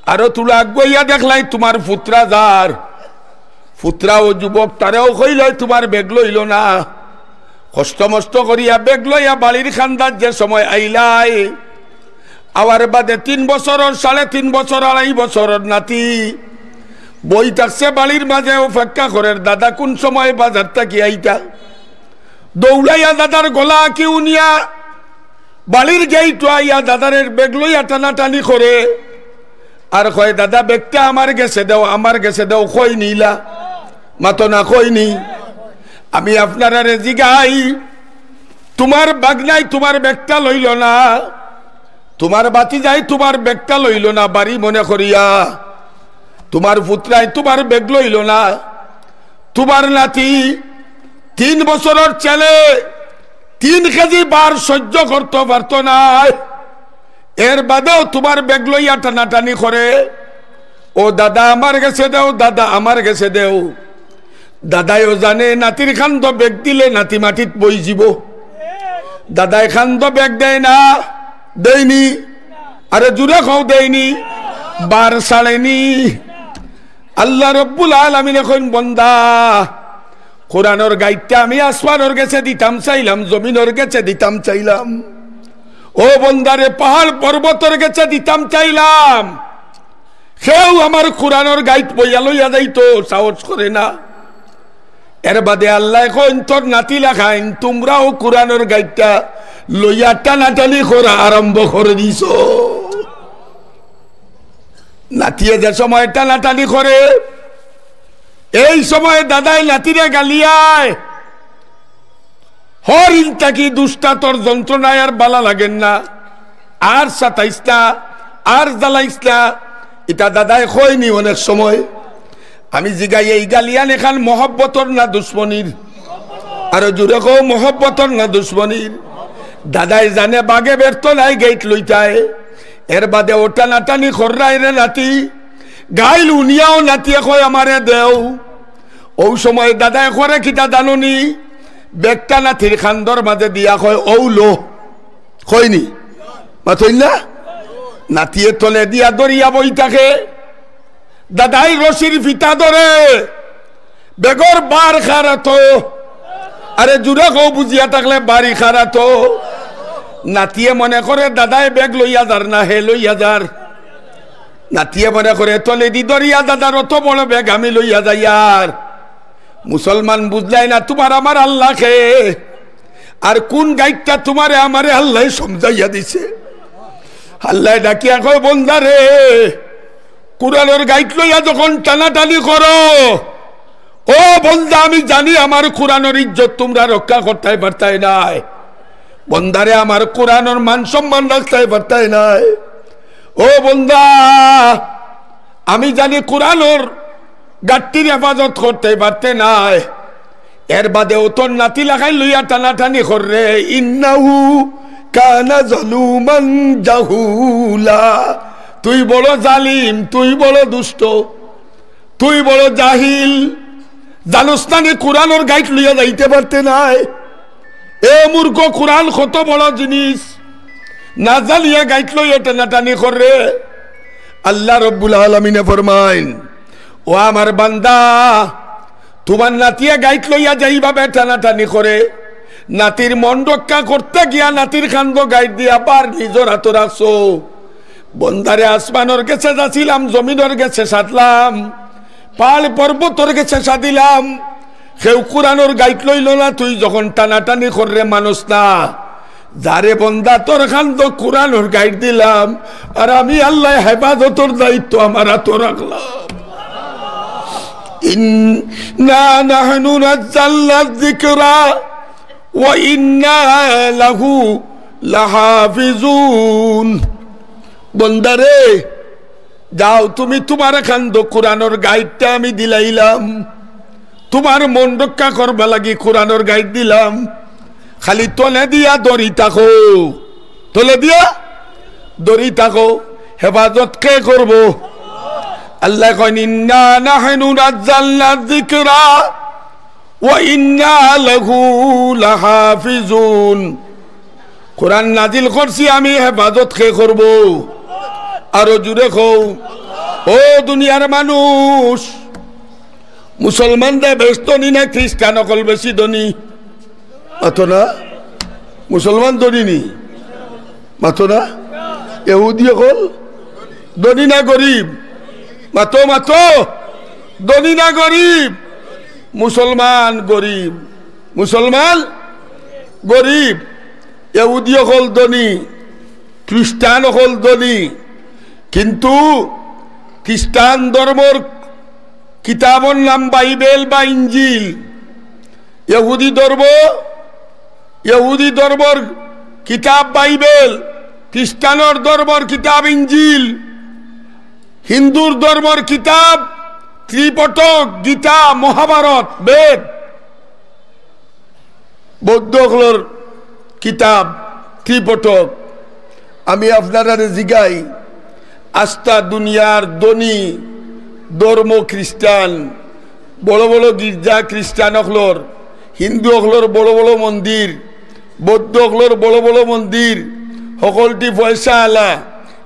আরো তুলা আগুয়াইয়া দেখলায় তুমার ফুতরা যার, ফুতরা ও যুবক, তারেও কইলায় তুমার ব্যাগ লইলো না। কষ্ট মষ্ট করিয়া ব্যাগ লইয়া বাড়ির কান্দাত যে সময় আইলায়, আওয়ার বাদে তিন বছরর, সাড়ে তিন বছর, আড়াই বছরর নাতি বই থাকছে বাড়ির মাঝে, অপেক্ষা করের দাদা কুন সময় বাজার থাকি আইতা। দৌড়াইয়া দাদার গলা আঁকি উনিয়া বাড়ির গেইটো আইয়া দাদারে ব্যাগ লইয়া টানাটানি করে আর কয়, "দাদা, ব্যাগটা আমার গেছে দেও, আমার গেছে দেও।" কই নিলা? মাতো না, কই নি? আমি আপনারারে জিগাই, তুমার ভাগনায় তুমার ব্যাগটা লইলো না, তুমার ভাতিজায় তুমার ব্যাগটা লইলো না, ভারি মনে করিয়া তুমার ফুতরায় তুমার ব্যাগ লইলো না। তুমার নাতি তিন বছরর ছেলে তিন কেজি ভার সহ্য করতো পারতো নায়, এর বাদেও তুমার ব্যাগ লইয়া টানাটানি করে। "ও দাদা, আমার গেছে দেও, দাদা, আমার গেছে দেও।" দাদায়ও জানে নাতির কান্দো বেগ দিলে নাতি মাটিত বই যিবো। দাদায় কান্দো বেগ দেয় না, দেয়নি। আরে জুরে কও, দেয়নি, বার ছাড়েনি। আল্লাহ রব্বুল আলামিনে কইন, "বন্দা, কোরআনর গাইডটা আমি আসমানর গেছে দিতাম চাইলাম, জমিনর গেছে দিতাম চাইলাম, ও বন্দারে, পাহাড় পর্বতর গেছে দিতাম চাইলাম, কেউ আমার কোরআনর গাইড বইয়া লইয়া যাইতো সাহস করে না।" এর বাদে আল্লায় কইন, "তোর নাতি লাখাইন তুমরাও কোরআনর গাইডটা লইয়া টানাটানি করা আরম্ভ করে দিছো।" নাতিয়ে যে সময় টানাটানি করে, এই সময় দাদায় নাতিরে গালিয়ায়, "হরিণ থাকি দুষ্টা, তোর যন্ত্রণায় আর বালা লাগের না, আর সাতাইস না, আর জ্বালাইস না।" ইটা দাদায় কয়নি অনেক সময়? আমি জিগাই, এই গালিয়ান এখান মহব্বতর না দুশমনির? আরো জুরে কও, মহব্বতর না দুশমনির? দাদায় জানে বাগে ব্যর্থ নাই, গেইট লইতায়। এর বাদে ও টানাটানি খররায় রে নাতি। গাইল উনিয়াও নাতিয়ে কয়, "আমারে দেও।" ও সময় দাদায় করে কিতা জানো নি? বেগটা নাতির কান্দর মাঝে দিয়া কয়, "ও লো।" কয়নি? মাতইন না? নাতিয়ে তলে দিয়া ধরিয়া বই থাকে। দাদায় রশির ফিতা ধরে, বেগর বার খারাতো। আরে জুরে কও, বুঝিয়া থাকলে বাড়ি খারাতো। নাতিয়ে মনে করে দাদায় বেগ লইয়া যার না, হে লইয়া যার। নাতিয়ে মনে করে তলেদি ধরিয়া দাদার অত বড় বেগ আমি লইয়া যাইয়ার। মুসলমান বুঝলায় না তুমার আমার আল্লাহ কে, আর কোন গাইডটা তুমারে আমারে আল্লায় সমঝাইয়া দিছে। আল্লায় ডাকিয়া কয়, "বন্দারে, কোরআনর গাইড লইয়া যখন টানাটানি করো, ও বন্দা, আমি জানি আমার কোরআনর ইজ্জত তুমরা রক্ষা করতায় পারতায় নায়। বন্দারে, আমার কোরআনর মান সম্মান রাখতায় পারতায় নায়। ও বন্দা, আমি জানি কোরআনর গাট্টির হেফাজত করতায় পারতে নায়।" এর বাদে ও তোর নাতি লাখাইন লইয়া টানাটানি কররে, "ইন্নাহু কানা জালুমান জাহুলা।" তুই বড় জালিম, তুই বড় দুষ্ট, তুই বড় জাহিল, জানোস না নি কোরআনর গাইড লইয়া যাইতে পারতে নায়। এ মূর্খ, কোরআন কত বড় জিনিস, না জানিয়া গাইড লইয়া টানাটানি কররে। আল্লাহ রব্বুল আলামিনে ফরমাইন, "ও আমার বান্দা, তুমার নাতিয়ে গাইড লইয়া যেইভাবে টানাটানি করে, নাতির মন রক্ষা করতে গিয়া নাতির কান্দো গাইড দিয়া বার নিজর আতো রাখছো। বন্দারে, আসমানর গেছে যাছিলাম, জমিনর গেছে সাধলাম, পাহাড় পর্বতর গেছে সাধিলাম, কেউ কোরআনর গাইড লইল না, তুই যখন টানাটানি কররে মানস না। যারে বন্দা তোর কান্দো কোরআনর গাইড দিলাম, আর আমি আল্লায় হেফাজতর দায়িত্ব আমার আতো রাখলাম।" ইন্না নাহনু নাজ্জালনা যিকরা ওয়া ইন্না লাহু লাহাফিজুন। বন্দারে, যাও, তুমি তুমার কান্দো কোরআনর গাইডটা আমি দিলাইলাম, তুমার মন রক্ষা করবার লাগি কোরআনর গাইড দিলাম। খালি তলে দিয়া ধরি থাকো, তলে দিয়া ধরি থাকো। হেফাজত কে করবো? আল্লায় কইন, "ইন্না নাহনু নাজ্জালনা যিকরা ওয়া ইন্না লাহু লাহাফিজুন।" কোরআন নাজিল করছি আমি, হেফাজত কে করবো? আরো জুরে কও। ও দুনিয়ার মানুষ, মুসলমানরা বেশ ধনী না খ্রিস্টান অকল বেশি ধনী? মাতো না? মুসলমান ধনী নি? মাতো না? ইহুদি অকল ধনী না গরিব? মাতো, মাতো। ধনী না গরিব? মুসলমান গরিব। মুসলমান গরিব। ইহুদি অকল ধনী, খ্রিস্টান অকল ধনী। কিন্তু খ্রিস্টান ধর্মর কিতাবর নাম বাইবেল বা ইঞ্জিল। ইহুদি ধর্ম, ইহুদি ধর্মর কিতাব বাইবেল, খ্রিস্টানর ধর্মর কিতাব ইঞ্জিল, হিন্দুর ধর্মর কিতাব ত্রিপিটক, গীতা, মহাভারত, বেদ, বৌদ্ধ অকলর কিতাব ত্রিপিটক। আমি আপনারারে জিগাই, আস্তা দুনিয়ার ধনী ধর্ম খ্রিস্টান, বড় বড় গির্জা খ্রিস্টান অকলর, হিন্দু অকলর বড় বড় মন্দির, বৌদ্ধ অকলর বড় বড় মন্দির, হকলটি পয়সা আলা,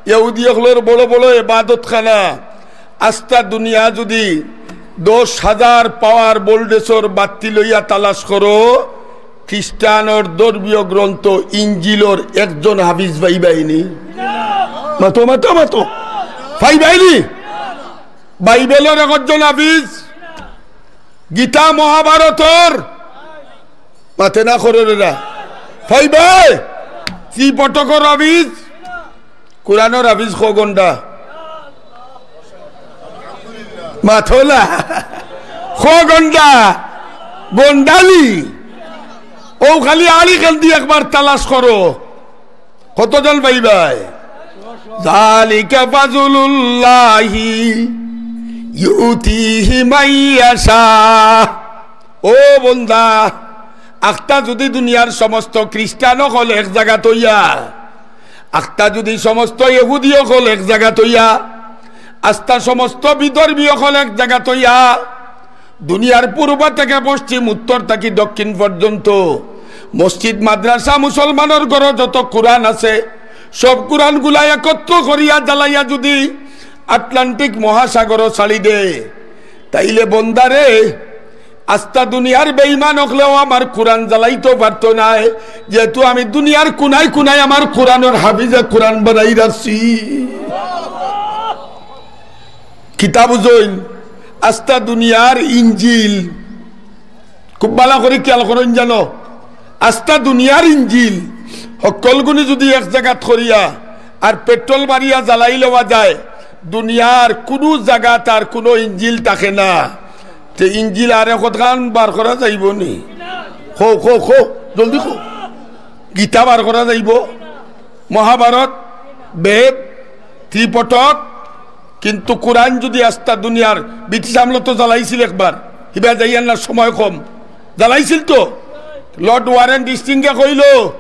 ইহুদি অকলর বড় বড় এবাদতখানা। আস্তা দুনিয়া যুদি দশ হাজার পাওয়ার ভোল্টেজর বাত্তি লইয়া তালাশ করো, খ্রিস্টানর ধর্মীয় গ্রন্থ ইঞ্জিলর একজন হাফিজ পাইবায়নি। মাতো, মাতো, মাতো। পাইবায়নি? বাইবেলর একজন হাফিজ, গীতা মহাভারতর, মাতে না করো রে না। পাইবায়? ত্রিপিটকর হাফিজ, কোরআনর হাফিজ খ গন্ডা। মাতলা। খ গন্ডা। গন্ডালি। ও খালি আলি খান দি একবার তালাশ করো। কতজন পাইবায়? যালিকা ফাজলুল্লাহি ইউতিহি মাইয়াশা। ও বন্দা, আখতা যুদি দুনিয়ার সমস্ত খ্রিস্টান অকল এক জাগাত অইয়া, আখতা যুদি সমস্ত ইহুদি অকল এক জাগাত অইয়া, আস্তা সমস্ত বিধর্মী অকল এক জাগাত অইয়া, দুনিয়ার পূর্ব থাকি পশ্চিম, উত্তর থাকি দক্ষিণ পর্যন্ত মসজিদ, মাদ্রাসা, মুসলমানর ঘরো যত কোরআন আছে, সব কোরআনগুলা একত্র করিয়া জ্বালাইয়া যুদি আটলান্টিক মহাসাগরো ছাড়ি দে, তাইলে বন্দারে, আস্তা দুনিয়ার বেঈমান অকলেও আমার কোরআন জ্বালাইতো পারতো নায়, যেহেতু আমি দুনিয়ার কুনায় কুনায় আমার কোরআনর হাফিজে কোরআন বানাই রাখছি। কিতা বুঝইন? আস্তা দুনিয়ার ইঞ্জিল, খুব ভালা করি খেয়াল করইন জানো, আস্তা দুনিয়ার ইঞ্জিল হকলগুনি যুদি এক জাগাত করিয়া আর পেট্রোল মারিয়া জ্বালাই লওয়া যায়, দুনিয়ার কুনু জাগাত আর কুনু ইঞ্জিল থাকে না। তে ইঞ্জিল আর একখান বার করা যাইবো নি? কও, কও, কও, জলদি কও। গীতা বার করা যাইবো, মহাভারত, বেদ, ত্রিপিটক, কিন্তু কোরআন যুদি আস্তা দুনিয়ার, ব্রিটিশ আমলো তো জ্বালাইছিল একবার, হিবা যাইয়ার না, সময় কম, জ্বালাইছিল তো। লর্ড ওয়ারেন হেস্টিংসে কইলো,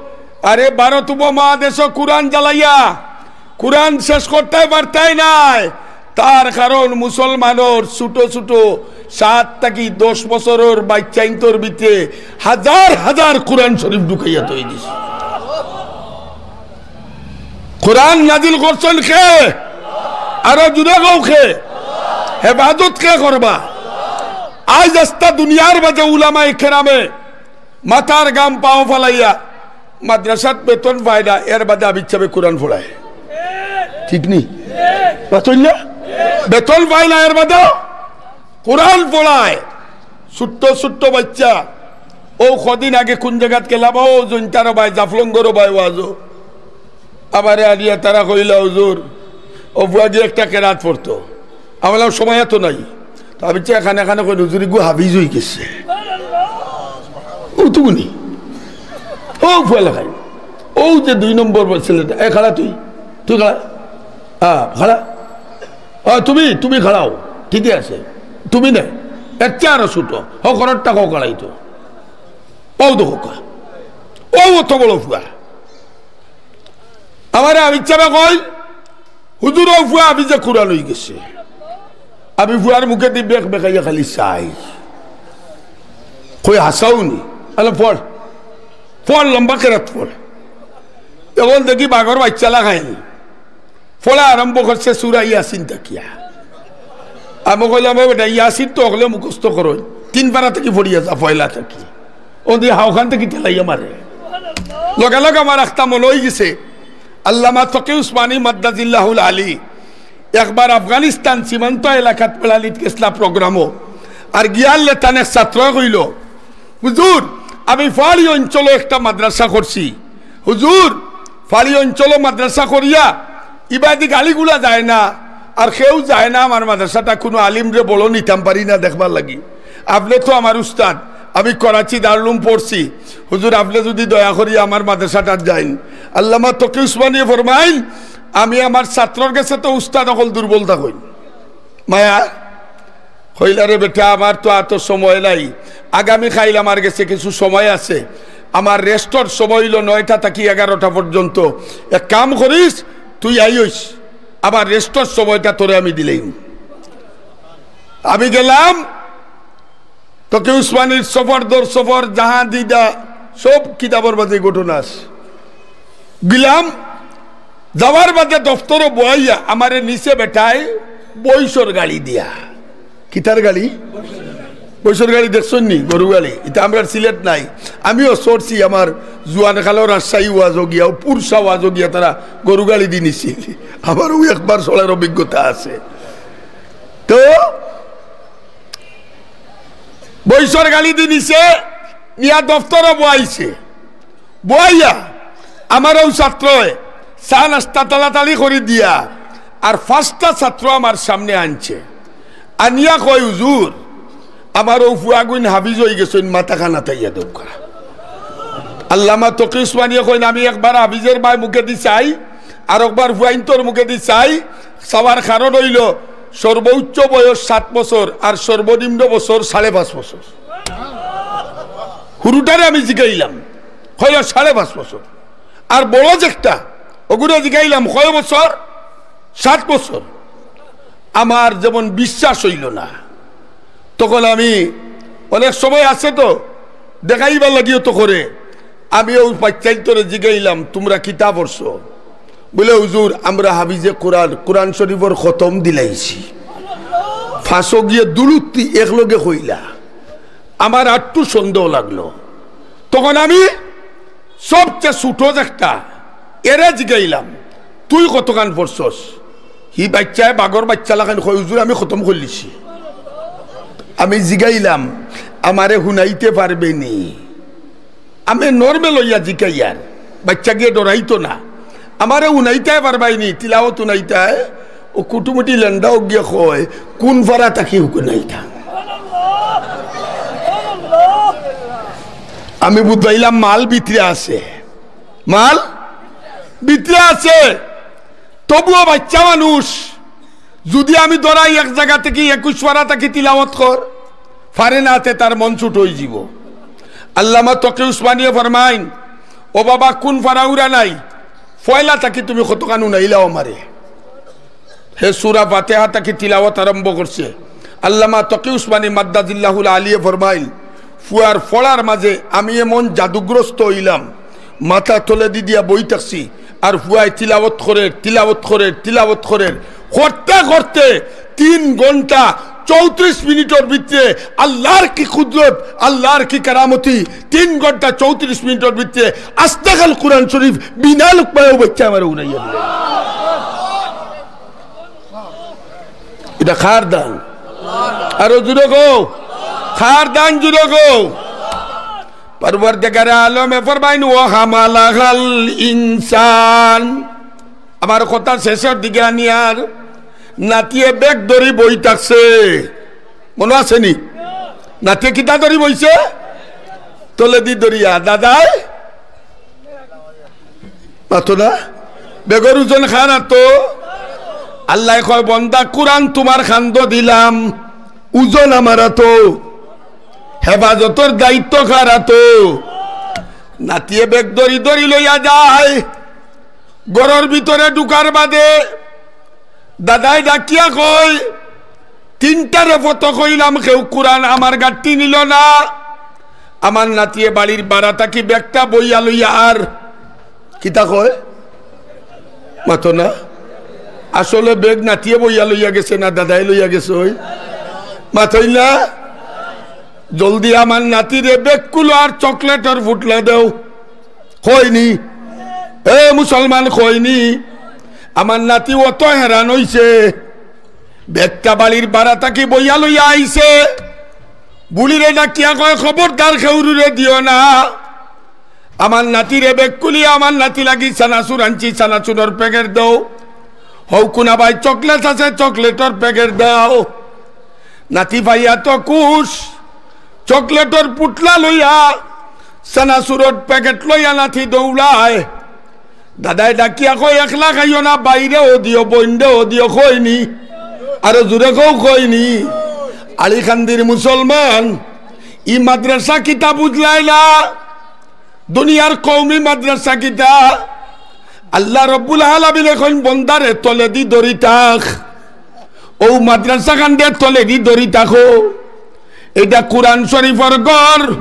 "আরে, ভারত উপমহাদেশো কোরআন জ্বালাইয়া কোরআন শেষ করতায় পারতায় নায়।" তার কারণ মুসলমানর ছোট ছোট সাত থাকি দশ বছরর বাইচ্চাইন্তর ভিতরে হাজার হাজার কোরআন শরীফ ঢুকাইয়া থই দিছে। কোরআন নাজিল করছইন কে? আরো জুরে কও কে? হেফাজত কে করবা? আইজ আস্তা দুনিয়ার মাঝে উলামায়ে কেরামে মাথার ঘাম পাও ফালাইয়া মাদ্রাসাত বেতন পায় না, এর বাদে হাফিজ সাবে কোরআন পড়ায়। ঠিক নি? মাতইন না? বেতন পায় না, এর বাদে কোরআন পড়ায়। ছোট্ট ছোট্ট বাইচ্চা, অউ কদিন আগে কুন জাগাত গেলাম, অউ জৈন্তারো ভাই, জাফলংগরো ভাই ওয়াজো। আমারে আনিয়া তারা কইলা, "হুজুর, অউ ফুয়াগিয়ে একটা কেরাত পড়তো।" আমি কইলাম, "সময় তো নাই।" তো আমি চাই এখানে এখানে কই, "হুজুর, ইগু হাফিজ অইগেছে।" অউ তুগুনি। অউ ফুয়া লাখান। অউ যে দুই নম্বর ছেলেটা, এ খাড়া তুই, তুই খাড়া। আ, খাড়া। আ, তুমি, তুমি খাড়াও। ঠিক আছে। তুমি না। এর চেয়ে আরো ছোট। হকররটা হক খাড়াইতো। অউ দেখো কা। অউ অত বড় ফুয়া। আমারে হাফিজ সাবে কইন, "হুজুর, অউ ফুয়া হাফিজে কোরআন অইগেছে।" আমি ফুয়ার মুখেদি বেক বেকাইয়া খালি চাই। কই, "হাছাউ নি?" আলে, "পড়, পড়, লম্বা কেরাত পড়।" অখন দেখি বাঘর বাইচ্চা লাখান পড়া আরম্ভ করছে সূরা ইয়াসিন থাকিয়া। আমি কইলাম, "এ বেটা, ইয়াসিন তো হকলে মুখস্থ করইন, তিন পারা থাকি পড়িয়া যা, পয়লা থাকি।" অউ দি হাওখান থাকি ঠেলাইয়া মারে। লগে লগে আমার আখতা মনো অইগেছে, আল্লামা তকি উসমানী মাদ্দাজিল্লাহুল আলী একবার আফগানিস্তান সীমান্ত এলাকাত বেড়ালিত গেছলা প্রোগ্রামো। আর গিয়ার লেতান এক ছাত্রয় কইলো, "হুজুর, আমি পাহাড়ি অঞ্চলো একটা মাদ্রাসা করছি। হুজুর, পাহাড়ি অঞ্চলো মাদ্রাসা করিয়া ইবাদি গালিগুলা যায় না, আর কেউ যায় না আমার মাদ্রাসাটা, কুনু আলিমরে বড় নিতাম পারি না দেখবার লাগি। আপনে তো আমার উস্তাদ, আমি করাচি দারুল উলুম পড়ছি। হুজুর, আপনে যুদি দয়া করি আমার মাদ্রাসাটাত যাইন।" আল্লামা তকি উসমানীয়ে ফরমাইন, "আমি আমার ছাত্রর গেছে তো উস্তাদ অকল দুর্বল থাকইন।" মায়া কইলা, "রে বেটা, আমার তো অত সময় নাই, আগামী কাইল আমার গেছে কিছু সময় আছে, আমার রেস্টর সময় অইলো নয়টা থাকি এগারোটা পর্যন্ত। এক কাম করিস, তুই আইস, আমার রেস্টর সময়টা তোরে আমি দিলাইমু।" আমি গেলাম তকি উসমানীর সফর, দর সফর, জাহাদিদা, সব কিতাবর মাঝে ঘটনা আছে। গেলাম, যাওয়ার বাদে দফতরো বওয়াইয়া আমারে নিছে বেটায় বইসর গাড়ি দিয়া। কিতার গাড়ি? বইসর গাড়ি দেখছইন নি? গরু গাড়ি। ইতা আমরার সিলেট নাই। আমিও চড়ছি, আমার জুয়ান কালো রাজশাহী ওয়াজো গিয়া, ও পুরসা ওয়াজো গিয়া তারা গরু গাড়ি দি নিছিল। আমারও একবার চড়ার অভিজ্ঞতা আছে। তো বইসর গাড়ি দি নিছে, নিয়া দফতরো বওয়াইছে। বওয়াইয়া আমার অউ ছাত্রয় চা নাস্তা তাড়াতাড়ি করি দিয়া আর পাঁচটা ছাত্র আমার সামনে আনছে। আনিয়া কয়, "হুজুর, আমার অউ ফুয়াগুইন হাফিজ অইগেছইন, মাথাখান আতাইয়া দেউক্কা।" আল্লামা তকি উসমানীয়ে কইন, "আমি একবার হাফিজর বায় মুখেদি চাই, আর একবার ফুয়াইন্তর মুখেদি চাই।" চাওয়ার কারণ অইলো, সর্বোচ্চ বয়স সাত বছর আর সর্বনিম্ন বছর সাড়ে পাঁচ বছর। হুরুটারে আমি জিগাইলাম, কইলো সাড়ে পাঁচ বছর। আর বড় যেটা, অগুরে জিগাইলাম, "কয় বছর?" "সাত বছর।" আমার যেমন বিশ্বাস অইলো না, তখন আমি, অনেক সময় আছে তো, দেখাইবার লাগিও তো করে, আমি অউ বাইচ্চাইন্তরে জিগাইলাম, "তুমরা কিতা পড়ছো?" বলে, "হুজুর, আমরা হাফিজে কোরআন, কোরআন শরীফর খতম দিলাইছি।" ফাঁসো গিয়া দুলুত্তি একলগে কইলা। আমার আট্টু সন্দেহ লাগলো। তখন আমি সবচেয়ে ছোট যেটা, এরে জিগাইলাম, "তুই কতখান পড়ছস?" হি বাইচ্চায় বাঘর বাইচ্চা লাখান কয়, "হুজুর, আমি খতম করিলিছি।" আমি জিগাইলাম, "আমারে হুনাইতে পারবে নি?" আমি নরমাল অইয়া জিগাইয়ার, বাইচ্চাগুয়ে ডরাইতো না। "আমারে হুনাইতায় পারবায় নি, তিলাওত হুনাইতায়?" অউ কুটুমুটি লেন্ডা অগিয়া কয়, "কুন ফারা থাকি হুনাইতাম?" আমি বুঝাইলাম, মাল ভিতরে আছে, মাল ভিতরে আছে। তবুও বাইচ্চা মানুষ, যুদি আমি ধরাই এক জাগা থাকি একুশ ফারা থাকি তিলাওত কর, ফারে না, তে তার মন ছুট অইযিবো। আল্লামা তকি উসমানীয়ে ফরমাইন, "ও বাবা, কুন ফারা উরা নাই, পয়লা থাকি তুমি কতখান হুনাইলাও আমারে।" হে সূরা ফাতিহা থাকি তিলাওত আরম্ভ করছে। আল্লামা তকি উসমানী মাদ্দাজিল্লাহুল আলিয়ে ফরমাইন, "ফুয়ার পড়ার মাঝে আমি এমন জাদুগ্রস্ত অইলাম, মাথা তলেদি দিয়া বই থাকছি, আর ফুয়ায় তিলাওত করের, তিলাওত করের, তিলাওত করের, করতে করতে তিন ঘন্টা চৌত্রিশ মিনিটর ভিতরে আল্লাহর কি কুদরত, আল্লাহর কি কারামতি, তিন ঘন্টা চৌত্রিশ মিনিটর ভিতরে আস্তাকাল কোরআন শরীফ বিনা লুকমায় অউ বাইচ্চায় আমারে হুনাইয়া দিলা।" ইটা কার দান? আরো জুরে কও, কার দান জুরে কও। পরওয়ারদিগারে আলমে ফরমাইন, "ওয়া হামালাহাল ইনসান।" আমার কথা শেষর দিকে আনিয়ার, নাতিয়ে ব্যাগ ধরি বই থাকছে, মনো আছে নি? নাতিয়ে কিতা ধরি বইছে? তলেদি ধরিয়া। দাদায় মাতো না? ব্যাগর ওজন কার আতো? আল্লায় কয়, "বন্দা, কোরআন তুমার কান্দো দিলাম, ওজন আমার আতো, হেফাজতর দায়িত্ব কার আতো?" নাতিয়ে ব্যাগ ধরি ধরি লইয়া যায়, ঘরর ভিতরে ঢুকার বাদে দাদায় ডাকিয়া কয়, "তিনটারে ফত কইলাম, কেউ কোরআন আমার গাট্টি নিল না।" আমার নাতিয়ে বাড়ির বারা থাকি ব্যাগটা বইয়া লইয়া আর কিতা কয়? মাতো না। আসলে ব্যাগ নাতিয়ে বইয়া লইয়া গেছে না দাদায় লইয়া গেছে? ওই মাতইন না। জলদি আমার নাতিরে ব্যাগ খুলো আর চকলেটর ফুটলা দেও। কইনি? এ মুসলমান, কইনি? আমার নাতি অত হেরান অইছে, ব্যাগটা বাড়ির বারা থাকি বইয়া লইয়া আইছে। বুড়িরে ডাকিয়া কয়, "খবরদার কেউরুরে দিও না।" আমার নাতিরে ব্যাগ খুলিয়া আমার নাতি লাগি চানাচুর আনছি, চানাচুরর প্যাকেট দেও। হউ কুনাবায় চকলেট আছে, চকলেটর প্যাকেট দেও। নাতি পাইয়া তো খুশ, চকলেটর পুটলা লইয়া, চানাচুরর প্যাকেট লইয়া নাতি দৌড়ায়। দাদায় ডাকিয়া কয়, "একলা খাইও না, বাইরেও দিও, বইনরেও দিও।" কইনি? আরো জুরে কও, কইনি? আলিকান্দির মুসলমান, ই মাদ্রাসা কিতা বুঝলায় না? দুনিয়ার কওমি মাদ্রাসা কিতা? আল্লাহ রব্বুল আলামিনে কইন, "বন্দারে তলেদি ধরি থাক।" ও মাদ্রাসা খানরে তলেদি ধরি থাকো, এইটা কুরআন শরীফর ঘর,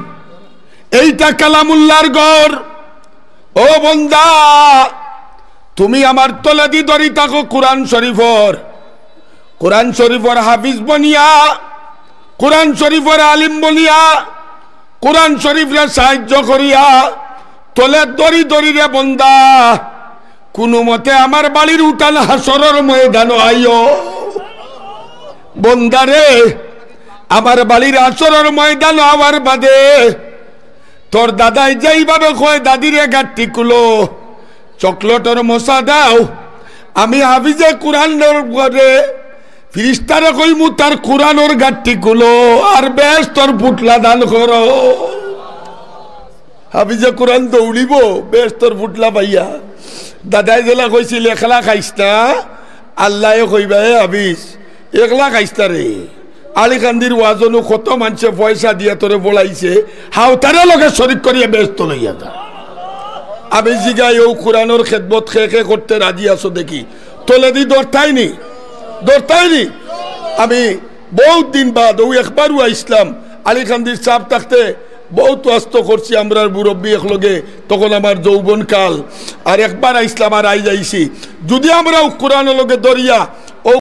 এইটা কালামুল্লাহর ঘর। ও বন্দা, তুমি আমার তলেদি ধরি থাকো কুরআন শরীফর, কুরআন শরীফর হাফিজ বনিয়া, কুরআন শরীফর আলিম বনিয়া, কুরআন শরীফরে সাহায্য করিয়া, তলে ধরি ধরি রে বন্দা, কুনু মতে আমার বাড়ির উঠান হাশরর ময়দানো আইও। বন্দারে, আমার বাড়ির হাশরর ময়দানো আওয়ার বাদে তোর দাদায় যেইভাবে কয়, "দাদিরে গাট্টি খুলো, চকলেটর মশা দাও, আমি হাফিজে কুরআনর ঘরে ফিরিস্তারে কইমু তার কুরআনর গাট্টি খুলো, আর বেহেস্তর পুটলা দান করো।" হাফিজে কুরআন দৌড়িবো বেহেস্তর পুটলা পাইয়া। দাদায় যেলা কইছিল, "একলা খাইস না, আল্লায় কইবা, এ হাফিজ, একলা খাইস না রে।" আলীকান্দির ওয়াজনু কত মানষে পয়সা দিয়া তোরে বলাইছে, হাওতারে লগে শরিক করিয়া বেহেস্তো লইয়া যা। আমি জিগাই, ও কুরআনর খেদমত কে কে করতে রাজি আছো দেখি, তলেদি ধরতায়নি, ধরতায়নি। আমি বউত দিন বাদ অউ একবারউ আইছলাম, আলীকান্দির ছাব থাকতে বউত ওয়াজ তো করছি আমরার মুরব্বি একলগে, তখন আমার যৌবন কাল। আর একবার আইছলাম, আর আইজ আইছি। যুদি আমরাও কুরআনর লগে ধরিয়া